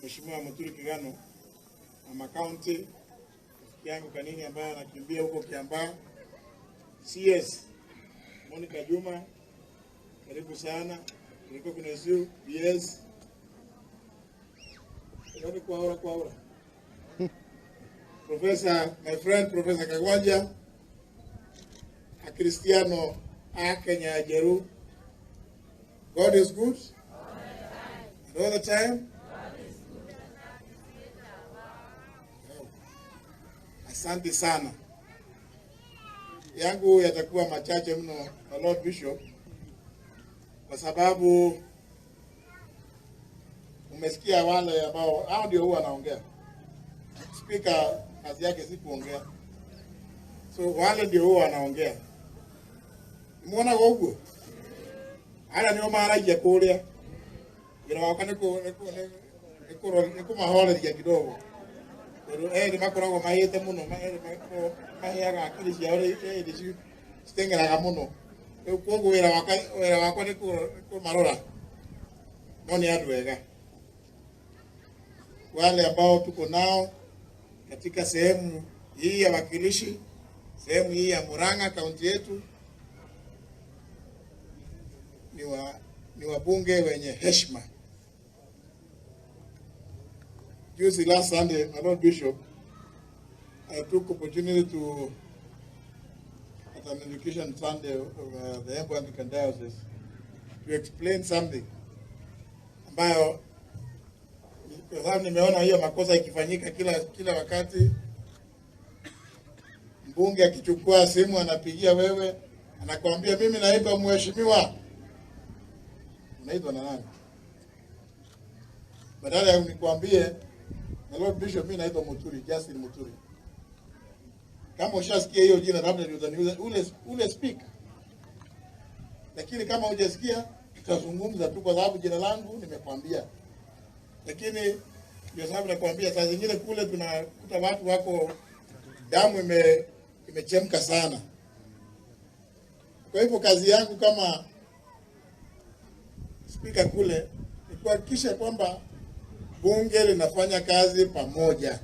Mheshimiwa Muturi Kigano, Mama County, rafiki yangu Kanini ambaye anakimbia huko Kiambaa, CS Monica Juma, karibu sana. Kulikuwa kuna SU, BS. Yaani kwa ora kwa ora. Professor, my friend Professor Kagwanja, a Cristiano a Kenya Jeru. God is good. And all the time. Asante sana. Yangu yatakuwa machache mno, my Lord Bishop, kwa sababu umesikia wale ambao hao ndio huwa wanaongea. Speaker kazi yake si kuongea, so wale ndio huwa wanaongea. Muona gogo ara nio maragia kuria wira wakwa ni kumahoreria kidogo tondu eri makoragwo mahĩte mũno, maheaga akili ciao ĩrĩ citeng'eraga mũno. Rĩu koguo wĩra wakwa nĩ kũmarora, no nĩ andũ ega wale ambao tuko nao katika sehemu hii ya wakilishi, sehemu hii ya Murang'a kaunti yetu, ni wabunge wenye heshima. Juzi last Sunday, my Lord Bishop, I took opportunity to, at an education Sunday of the Embu Anglican Diocese, to explain something ambayo kwa sababu nimeona hiyo makosa ikifanyika kila wakati. Mbunge akichukua simu anapigia wewe, anakuambia mimi naitwa mheshimiwa. Unaitwa na nani? Badala ya unikwambie na Lord Bishop, mimi naitwa Muturi, Justin Muturi. Kama ushasikia hiyo jina labda ndio utaniuliza ule speaker. Lakini kama hujasikia tutazungumza tu kwa sababu jina langu nimekwambia. Lakini ndio sababu nakwambia saa zingine kule tunakuta watu wako damu imechemka sana. Kwa hivyo kazi yangu kama speaker kule ni kuhakikisha kwamba bunge linafanya kazi pamoja.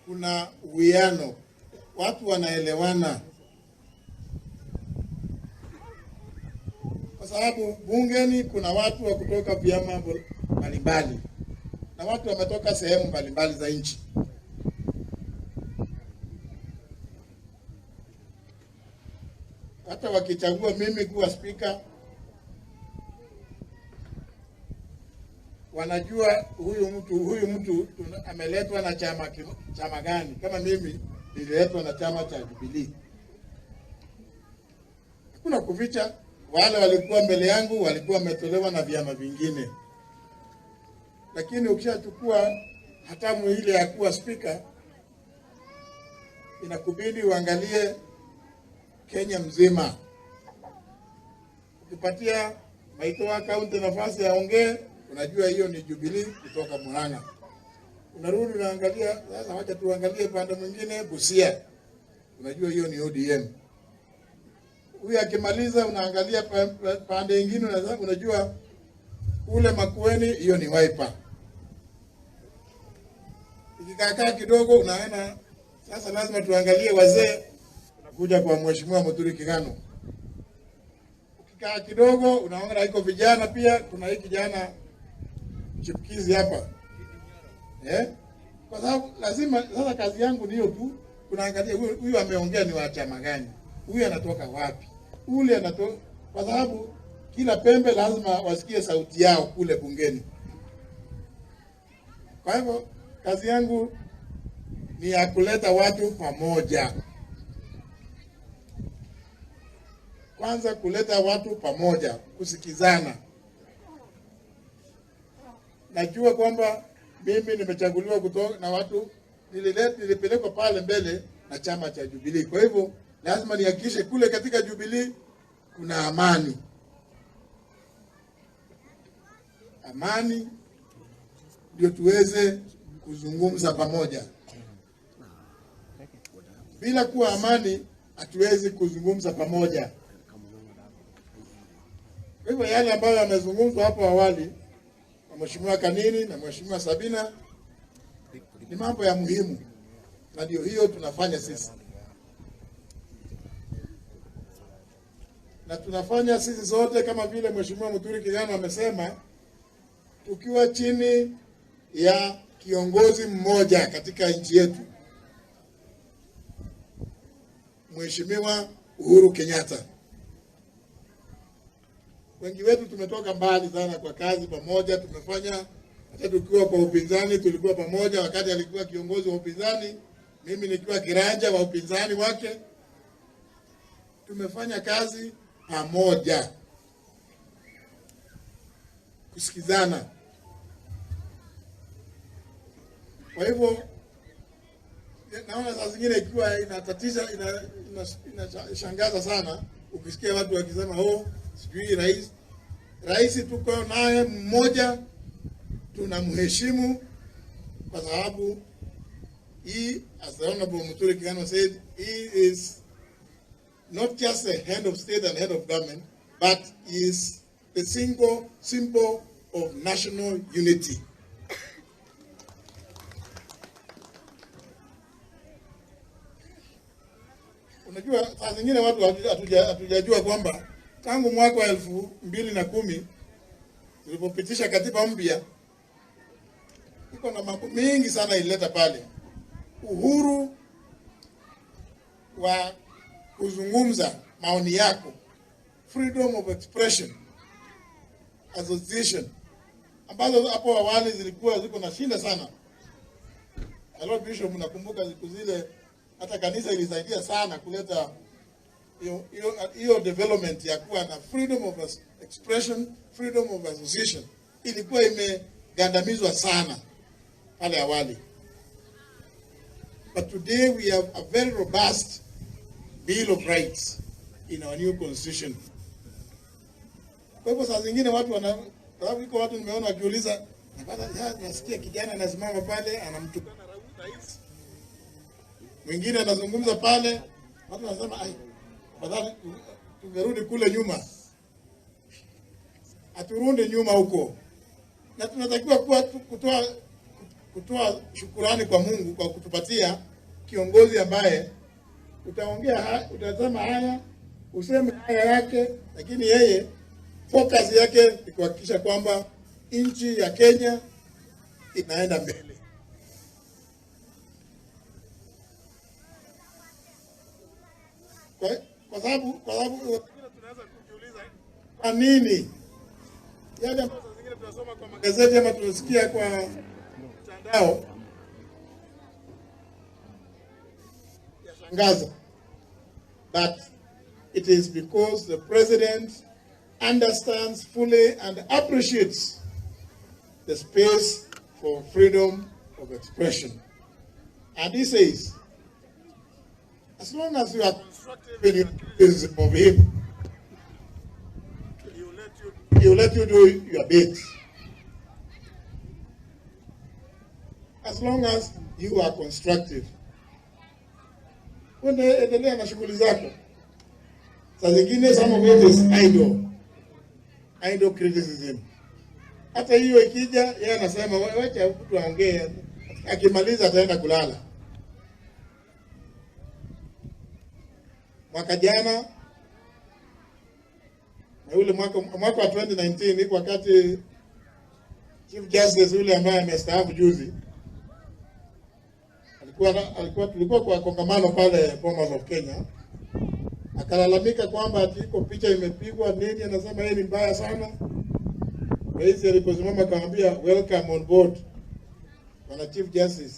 Kuna uwiano, watu wanaelewana. Kwa sababu bungeni kuna watu wa kutoka vyama mbalimbali na watu wametoka sehemu mbalimbali za nchi. Hata wakichagua mimi kuwa speaker, wanajua huyu mtu ameletwa na chama gani. Kama mimi nililetwa na chama cha Jubilee. Hakuna kuficha, wale walikuwa mbele yangu walikuwa wametolewa na vyama vingine. Lakini ukishachukua hatamu ile ya kuwa speaker, inakubidi uangalie Kenya mzima. Ukipatia Maitoa County nafasi aongee, unajua hiyo ni Jubilee kutoka Murang'a. Unarudi unaangalia, sasa wacha tuangalie pande mwingine, Busia, unajua hiyo ni ODM. Huyu akimaliza unaangalia pande nyingine, unajua ule Makueni hiyo ni Wiper. Ikikaa kidogo unaona sasa lazima tuangalie wazee, unakuja kwa Mheshimiwa Muturi Kigano. Ukikaa kidogo unaona iko vijana pia, kuna hii kijana chipukizi hapa. Kwa sababu lazima sasa kazi yangu niyo tu tunaangalia huyu ameongea ni wa chama gani, huyu anatoka wapi, ule anatoka, kwa sababu kila pembe lazima wasikie sauti yao kule bungeni. Kwa hivyo kazi yangu ni ya kuleta watu pamoja. Kwanza kuleta watu pamoja, kusikizana. Najua kwamba mimi nimechaguliwa kutoka na watu, nilipelekwa pale mbele na chama cha Jubilee. Kwa hivyo lazima nihakikishe kule katika Jubilee kuna amani. Amani ndio tuweze kuzungumza pamoja. Bila kuwa amani hatuwezi kuzungumza pamoja. Kwa hivyo yale ambayo yamezungumzwa hapo awali na Mheshimiwa Kanini na Mheshimiwa Sabina ni mambo ya muhimu, na ndio hiyo tunafanya sisi, na tunafanya sisi zote kama vile Mheshimiwa Muturi Kigano amesema, tukiwa chini ya kiongozi mmoja katika nchi yetu, Mheshimiwa Uhuru Kenyatta. Wengi wetu tumetoka mbali sana kwa kazi pamoja, tumefanya hata tukiwa kwa upinzani tulikuwa pamoja. Wakati alikuwa kiongozi wa upinzani, mimi nikiwa kiranja wa upinzani wake, tumefanya kazi pamoja, kusikizana. Kwa hivyo naona saa zingine ikiwa inatatiza, inashangaza sana ukisikia watu wakisema oh, sijui rais. Rais tuko naye mmoja, tunamheshimu kwa sababu he, as the Honorable Muturi Kigano said, he is not just a head of state and head of government, but is the single symbol of national unity. Unajua saa zingine watu hatujajua kwamba tangu mwaka wa 2010 tulipopitisha katiba mpya, iko na mambo mengi sana ilileta pale. Uhuru wa kuzungumza maoni yako, freedom of expression, association, ambazo hapo awali zilikuwa ziko na shinda sana. Hello Bishop, mnakumbuka siku zile hata kanisa ilisaidia sana kuleta hiyo development ya kuwa na freedom of expression, freedom of association. Ilikuwa imegandamizwa sana pale awali. But today we have a very robust Bill of Rights in our new constitution. Kwa hivyo saa zingine watu wana, sababu iko watu nimeona wakiuliza, nasikia kijana anasimama pale anamtukana rais, mwingine anazungumza pale, watu wanasema ai, afadhali tungerudi kule nyuma. Aturudi nyuma huko. Na tunatakiwa kuwa kutoa shukurani kwa Mungu kwa kutupatia kiongozi ambaye utaongea, utasema haya, useme haya yake, lakini yeye focus yake ni kuhakikisha kwamba nchi ya Kenya inaenda mbele. Kwa sababu tunaweza kujiuliza kwa nini yale ambayo zingine tunasoma kwa magazeti ama tunasikia kwa mtandao yashangaza. But it is because the president understands fully and appreciates the space for freedom of expression. And he says, as long as you are constructive in your criticism of him, he will let you do your bit. As long as you are constructive. Endelea na shughuli zako. Saa zingine some of it is idle criticism. Hata hiyo ikija, yeye anasema wacha mtu aongee, akimaliza ataenda kulala. Mwaka jana na ule mwaka wa 2019, iko wakati Chief Justice yule ambaye amestaafu juzi alikuwa tulikuwa kwa kongamano pale Bomas of Kenya, akalalamika kwamba ati iko picha imepigwa nini, anasema yeye ni mbaya sana. Rais aliposimama akamwambia welcome on board Bwana Chief Justice.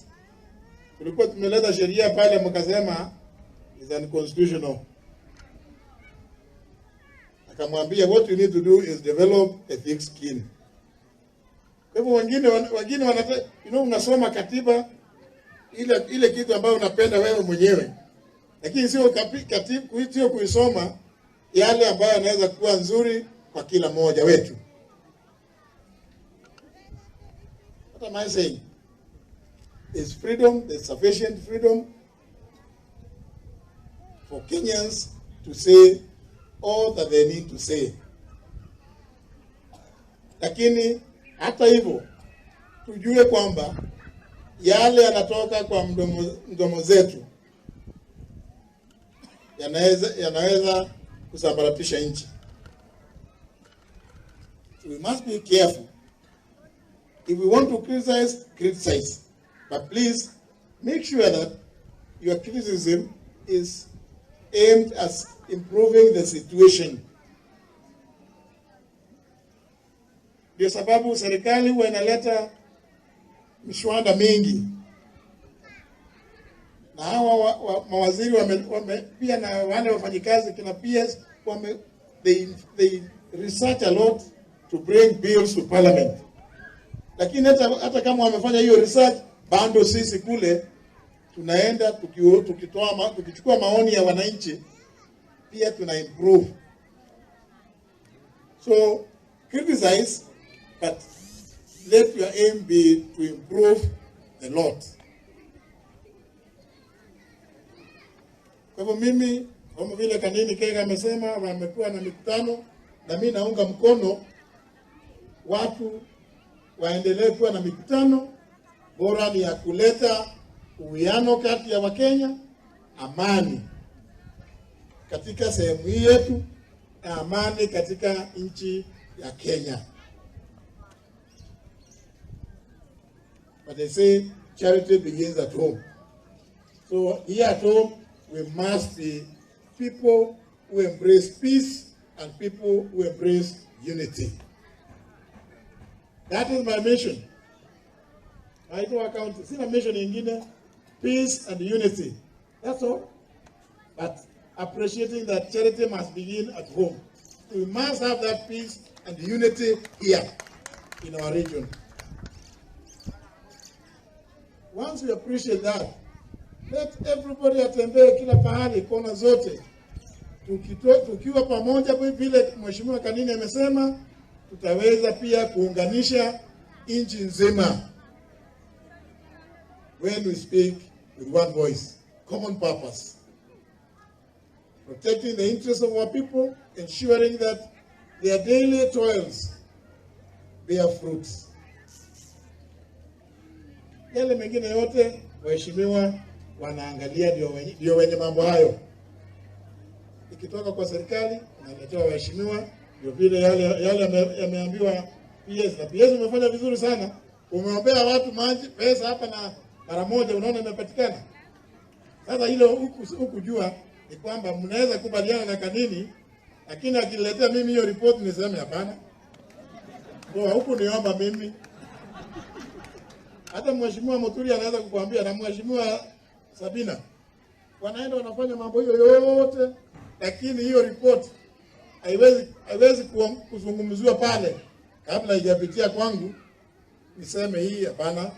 Tulikuwa tumeleta sheria pale mkasema is unconstitutional. Akamwambia what you need to do is develop a thick skin. Kwa hivyo wengine wanataka, you know, unasoma katiba ile kitu ambayo unapenda wewe mwenyewe, lakini sio katiba, sio kuisoma yale ambayo yanaweza kuwa nzuri kwa kila mmoja wetu. What am I saying? Is freedom, there's sufficient freedom for Kenyans to say all that they need to say. Lakini hata hivyo tujue kwamba yale yanatoka kwa mdomo zetu yanaweza kusambaratisha nchi. So we must be careful. If we want to criticize, criticize. But please make sure that your criticism is aimed at improving the situation. Ndio sababu serikali huwa inaleta mishwada mingi, na hawa mawaziri wame pia na wale wafanyikazi kina PS they research a lot to bring bills to parliament. Lakini hata kama wamefanya hiyo research, bado sisi kule tunaenda tukichukua maoni ya wananchi, pia tuna improve. So criticize, but let your aim be to improve the lot. Kwa hivyo mimi kama vile Kanini Kega amesema, wamekuwa na mikutano, na mimi naunga mkono watu waendelee kuwa na mikutano. Bora ni ya kuleta uwiano kati ya Wakenya, amani katika sehemu hii yetu na amani katika nchi ya Kenya. But they say charity begins at home. So here at home, we must be people who embrace peace and people who embrace unity. That is my mission. Naitwa County. Sina mission nyingine. Peace and unity. That's all. But appreciating that charity must begin at home. We must have that peace and unity here in our region. Once we appreciate that, let everybody atembee kila pahali, kona zote. Tukiwa pamoja vile Mheshimiwa Kanini amesema, tutaweza pia kuunganisha nchi nzima. When we speak with one voice, common purpose. Protecting the interests of our people, ensuring that their daily toils bear fruits. Yale mengine yote waheshimiwa wanaangalia, ndio wenye mambo hayo. Ikitoka kwa serikali inaletewa waheshimiwa, ndio vile yale yameambiwa PS, na PS umefanya vizuri sana. Umeombea watu maji, pesa hapa na mara moja unaona imepatikana. Sasa hilo hukujua ni kwamba mnaweza kubaliana na Kanini, lakini akiletea mimi hiyo report niseme hapana. Kwa huku niomba mimi. Hata Mheshimiwa Muturi anaweza kukuambia na Mheshimiwa Sabina. Wanaenda wanafanya mambo hiyo yote, lakini hiyo report haiwezi kuzungumziwa pale kabla haijapitia kwangu niseme hii hapana.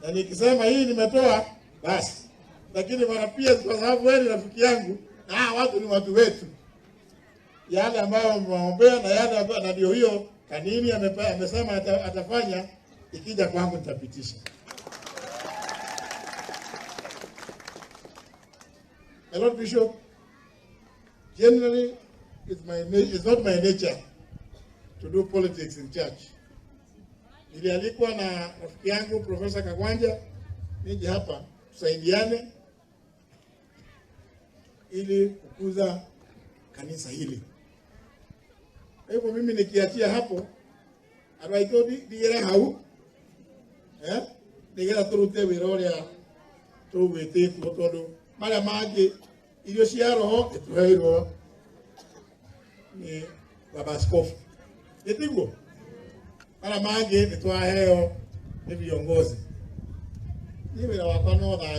Na nikisema hii nimetoa basi. Lakini bwana pia kwa sababu wewe ni rafiki yangu na watu ni watu wetu. Yale ambayo mmeombea na yale ambayo, na ndio hiyo Kanini amesema atafanya, ikija kwangu nitapitisha. My Lord Bishop, generally it's not my nature to do politics in church. Nilialikwa na rafiki yangu Professor Kagwanja nije hapa tusaidiane ili kukuza kanisa hili. Kwa hivyo mimi nikiachia hapo abaito digera hau digera turute wira uria tugwititwo tondu maria mangi irio cia roho ituheirwo ni baba askofu, nitiguo maria mangi nitwaheo ni viongozi. Ni wira wakwa no thayo.